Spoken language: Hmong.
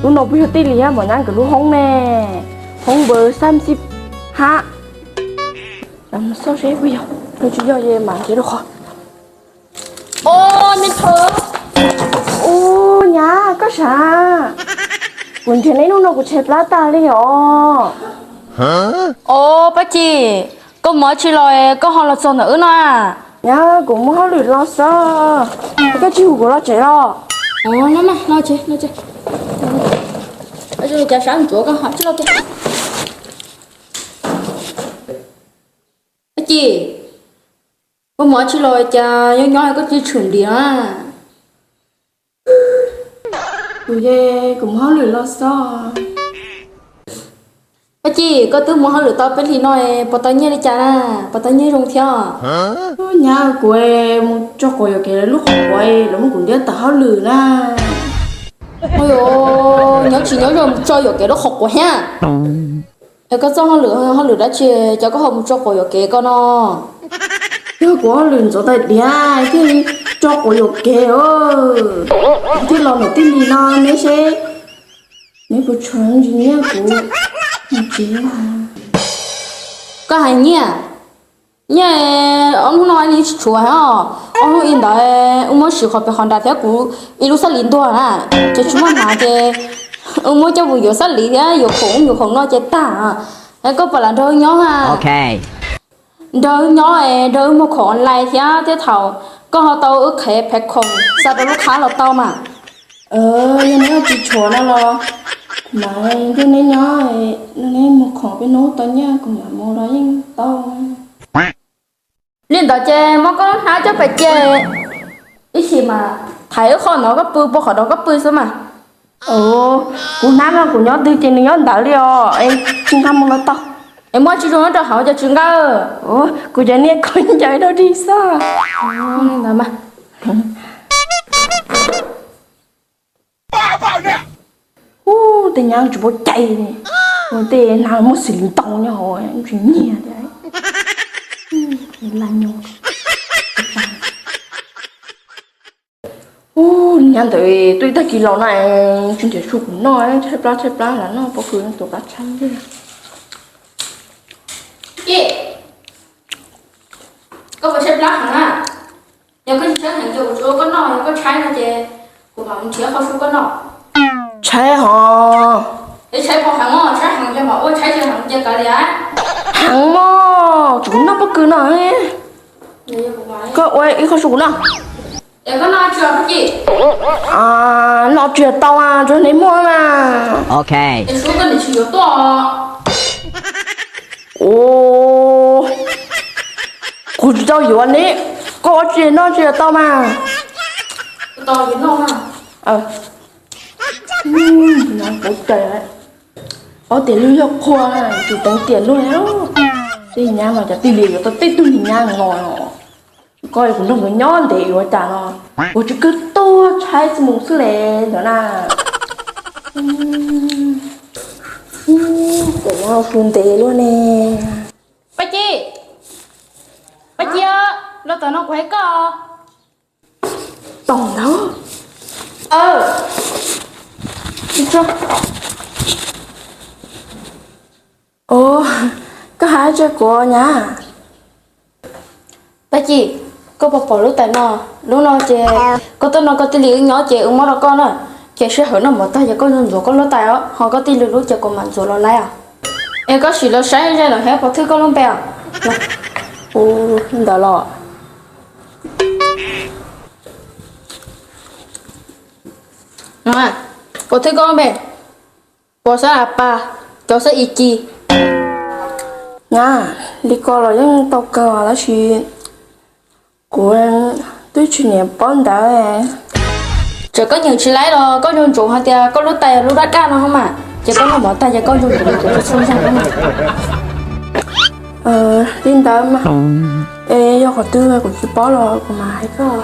Lub no puas yog Tij Lis thiab Mos Nyab nkawd lub hoob ne? Hoob npawb xab xib hab. Mus xauj seb puas yog, nws tsis yog ces mam nrhiav rau qhov. Ub, nyab koj sav, kuv nrhiav neb hnub no kuv tshaib plab tag li os. Os Paj Ci, koj mus dab tsi los koj ho los txog ntawm wb no a? Nyab, kuv muaj hauj lwm los xwb, koj tsis hu kuv los tsev los? Los tsev, los tsev. Cas sav ntsuav koj ho tsis los tiag. Paj Ci, koj mus dab tsi los cas nyob nyob koj cia li tshwm ntiag na? Kuv, kuv muaj hauj lwm los xwb. Paj Ci, koj twb mus hauj lwm tau peb hlis no, puas tau nyiaj li cas na? Puas tau nyiaj zoo thiab? Nyab, kuv mus tso quav yuam kev lub qhov quav los muab kuv ntiab tawm hauj lwm na. Ua, nyob tsis nyob zoo mus tso yuam kev lub qhov quav thiab. Es koj txoj hauj lwm, hauj lwm dab tsi cov koj ho mus tso quav yuam kev koj no? Yog kuv hauj lwm ntxov tas diav thiaj tso quav yuam kev. Thiaj los ntawm Tij Lis no neb seb neb puas tshuav ntsis nyiaj kuv mus tsev. Koj hais nyiaj? Nyiaj, ob hnub no li tsis tshuav os. Ob hnub ib ntawd wb muab siv qhov pem qhov nrad thiab kuv ib lub xab lis ntuag na, ces tsis muaj hnav ces wb muab coj mus yuav xab lis thiab yuav khoom ub yuav khoom no ces tag. Es koj puas lam nrog wb nyob a? Nrog wb nyob es nrog wb muag khoom online thiab, thiab thaum koj ho tau wb qhev phev khoom xa rau lub qhab los tau mas. Yog neb tsis tshuav no los kuv mam nrog neb nyob, neb muag khoom peb hnub tau nyiaj kuv mam mus los yeej tau. Li ntawd ces muab koj lub hnab coj pem cia, ib chim mas thaiv wb qhov no koj pw, pw qhov no koj pw xwb mas. Kuv hnab no kuv nyob twg ces nws nyob ntawd li os, es tsis nqa mus los tau. Es muaj tsis zoo nyob rau hauv cov tsis nqa. Kuv cov niag khaub ncaws dog dig xwb. Ntawd mas. Ub, tej nyab tsis paub cai li. Tej hnab muaj xws li ntoo nyob hauv tsis nyiag tias. Ub, nyab ntawd tuaj ib tag kis los na, tsis nrhiav su kuv noj, tshaib plab tshaib plab lam noj pob kws tuav plab tshaib. Koj puas tshaib plab heev na? Yog koj tsis tshaib heev ces kuv tsis ua koj noj, yog koj tshaib no ces kuv mam mus nrhiav qhov su koj noj. Tshaib hos. Es tshaib puas heev os, tshaib heev ces mam ua, tshaib tsis heev ces kav liam. Heev mog, kuv noj pob kws no. Koj ua ib qho su kuv noj. Es koj noj tsis tau Paj Ci? Noj tsis tau, tsuas neb muaj mas. Es suav koj niam tsis yuav tuaj. Kuv tsis tau yuav ne, koj ua tsis noj tsis tau mas. Tau yuav noj mas. Ob tias lub yog qhua, tsum teev tiam luaj. Tej nyab no cov tij li yuav tau tej tug nyab no. Koj kuv nrog nkawd nyob ntev yuav cas no, kuv tsis kawg tuag tshaib tsis mus xwb le ntawd na. Kuv su ntev luaj ne. Paj Ci, Paj Ci, los tom no kuv hais koj. Tom ntawd. Koj hais tsis kuv nyab. Paj Ci, koj puas pom lub tais no? Lub no ces koj tuaj nrog koj tij Lis wb nyob ces wb muab rau koj na. Ces sij hawm noj mov tag ces koj ntxuav koj lub tais os, ho koj tij Lis lub ces kuv mam ntxuav los laib os. Es koj sim los saib ze los thiab puas thwj koj lub npe os? Ntawd los. Puas thwj koj lub npe? Puas xab a pa, cov xab i ci. Nyab, li ko los yeej tau kawg tab sis kuv twb tsis nyiam pob ntawd. Txawm koj nyeem tsis laib los koj zoo ntsoov hais tias koj lub tais lub daj daj no mas, ces koj noj mov tag ces koj zoo ntsoov tus txhua ntxag no mas. Li ntawd mas, es yog qhov twg kuv tsis paub los kuv mam hais koj.